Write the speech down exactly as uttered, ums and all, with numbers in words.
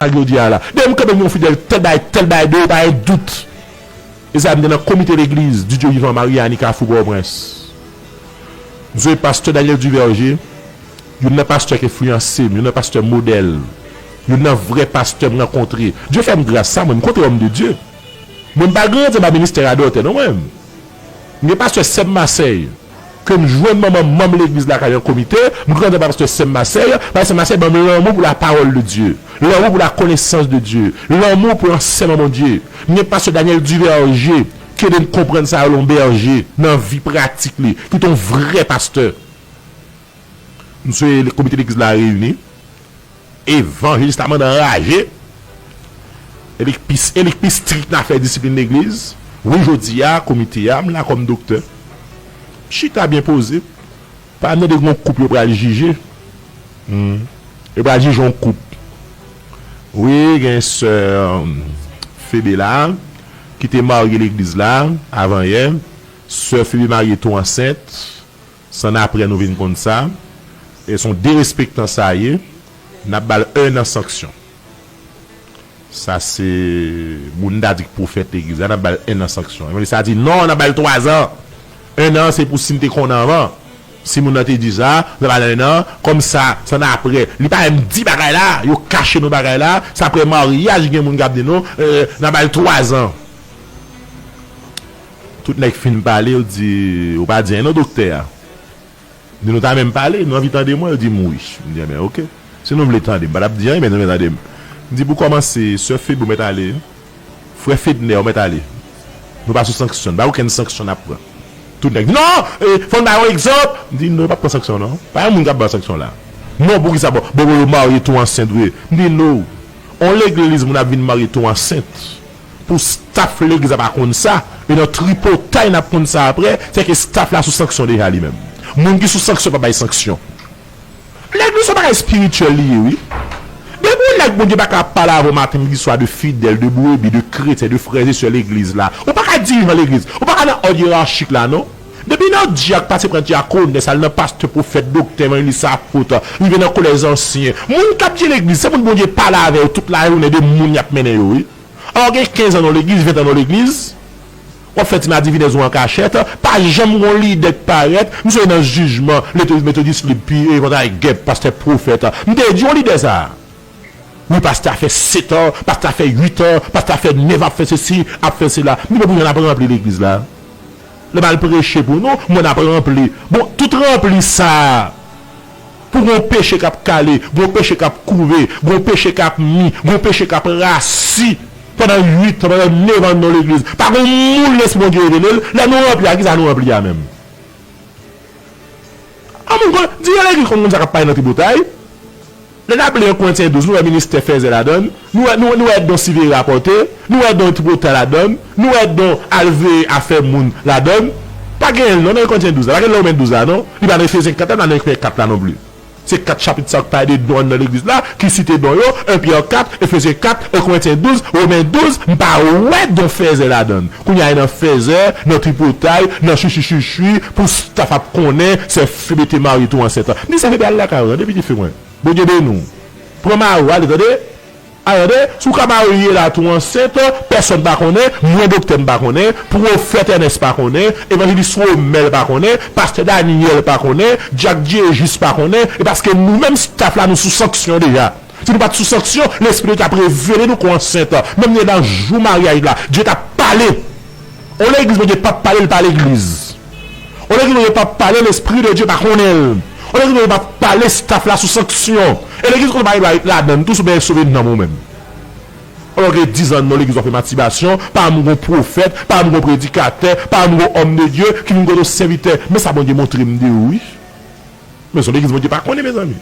Ak jodi a la. Demen m kanpe m yon fidèl tèl bagay, tèl bagay de ou pa gen dout. E sa m te nan komite legliz Dieu vivant Mariani Kafou Pòtoprens. M sonje pastè Daniel Duverger, youn nan pastè k enfliyanse m, youn nan pastè modèl, youn nan vrè pastè m rankontre. Dye fè m gras sa, mwen, m kontre òm de Dye. Mwen, m pa grandi anba ministè adòtè, non, mwen. M gen pastè Sèm Masèy, ke m jwenn manman m manm legliz lakay an komite, m grandi anba pastè Sèm Masèy, pastè Sèm Masèy ban m lanmou pou la parole de Dieu, lanmou pou la connaissance de Dieu, lanmou pou ansèyman Bondye. M gen pastè Daniel Duverger, ki ede m konprann sa yo, yon bèje nan vi pratik li, ki te yon vrè pastè. M sonje komite legliz la reyini. Evanjelis Lamanda anraje. E li k pi, e li k pi strik nan afè disiplin legliz. Wi, jodi a, komite a, m la kòm doktè. Chita byen poze. Pa mande yon koup yo pral jije. Hmm. Yo pral jije yon koup. Wi, gen sè, um, Febe la, ki te marye legliz la, avan yè. Sè Febe marye tou ansent. Sann apre nou vin konn sa. E se yon derespektan sa ye. N ap ba l en an sanksyon. Sa se moun ta di k pwofèt legliz la, n ap ba l en an sanksyon. Evanjelis la di, "Non, n ap ba l twa zan. En an, se pou si m te konnen anvan. Si moun nan te di sa, n ap ba l en an. Kòm sa, sann apre." Li pa menm di bagay la, yo kache nou bagay la. Se apre maryaj, gen moun k ap di nou, eh, "N ap ba l twa zan." Tout nèg fin pale, yo di, "Ou pa di anyen non, doktè a." M di, "Nou ta menm pale, nou anvi tande mwen?" Yo di m, "Wi." M di, "Enben, oke. Si nou vle tande m, pa t ap di anyen, men nou vle tande m." M di, "Pou kòmanse, sè Febe ou mèt ale. Frè Fednè ou mèt ale. Nou pa sou sanksyon, pa okenn sanksyon n ap pran." Tout nèg di, "Non, eh, fò n ba yon egzanp." M di, "Non, yo p ap pran sanksyon, non. Pa yon moun k ap ba sanksyon la." "Non, poukisa?" "Bon, bon, bon, yo marye tou ansent vre." M di, "Non. On legliz, moun ap vin marye tou ansent." Pou staff legliz la pa konn sa, e nan tripotay n ap konn sa apre, se ke staff la sou sanksyon deja li menm. Moun ki sou sanksyon pa bay sanksyon. Legliz se yon bagay espirityèl li ye, wi. Depi yon nèg Bondye pa ka pale avè w maten, midi, swa de fidèl, de brebi, de kretyen, de frè e sè legliz la, ou pa ka dirijan legliz, ou pa ka nan òd yerachik la, non. Depi nan dyak, pase pran dyakonès, al nan pastè, pwofèt, doktè, evanjelis, apot, rive nan kolèj ansyen. Moun k ap diri legliz, se moun Bondye pale avè yo tout lajounen de moun y ap mennen yo, wi. Alò, gen kenz an nan legliz, ven an nan legliz, w ap fè ti madivinèz ou an kachèt, pa janm gon lidè k parèt. M sonje nan jijman Legliz Metodis Lib, pi, e, Vandaye Gèp, pastè Pwofèt. M te di yon lidè sa. Wi, pastè a fè sèt an, pastè a fè uit an, pastè a fè nèf an ap fè sesi, ap fè sela. M di, "Bon, pou jan n ap ranpli legliz la?" Lè m al preche pou nou, m wè n ap ranpli. Bon, tout ranpli sa a, pou gon peche k ap kale, gon peche k ap kouve, gon peche k ap mi, gon peche k ap rasi pandan uit an, pandan nèf an nan legliz. Pa gon moun Lespri Bondye revele l, lè nou ranpli a, kisa nou ranpli a menm? A moun konn, dirijan legliz konn moun sa k ap pale nan tripotay. Lè n ap li en Korentyen douz, nou wè ministè fèzè ladan l, nou wè, nou, nou wè don siveye rapòte, nou wè don tripotay ladan l, nou wè don al veye afè moun ladan l. Pa gen l non nan en Korentyen douz la, pa gen l nan Women douz la non. Li pa nan Efezyen kat la, li pa nan Efezyen kat la non plis. Se kat chapit sa k pale de don nan legliz la, ki site don yo, en Pyè kat, Efezyen kat, en Korentyen douz, Women douz, m pa wè don fèzè ladan l. Kounye a, e nan fèzè, nan tripotay, nan chichi chichi, pou staff ap konnen, sè Febe te marye tou ansent. M di, "Sè Febe, al lakay ou, tande pitit fi mwen. Bondye beni w. Pran mari w, ale, tande. Al, tande, si w ka marye la tou ansent, pèsonn pa konnen, mwen doktè m pa konnen, pwofèt Ènès pa konnen, evanjelis Romèl pa konnen, pastè Daniel pa konnen, dyak Dyejis pa konnen, e paske nou menm staff la, nou sou sanksyon deja." Si nou pa t sou sanksyon, Lespri de Dye t ap revele nou ke w ansent. Menm nan jou maryaj la, Dye t ap pale. On legliz Bondye p ap pale, l pa legliz. On legliz Bondye p ap pale, Lespri de Dye pa konnen l. On legliz Bondye p ap pale, staff la sou sanksyon. E legliz kote pa gen dwa ladan l tou, si w bezwen sove nanm ou menm. Alò gen diz an nan legliz w ap fè mastibasyon, pa m gon pwofèt, pa m gon predikatè, pa m gon òm de Dye ki vin kote w sèvitè. Men sa Bondye montre m de ou, wi. Men se yon legliz Bondye pa konnen, mezanmi.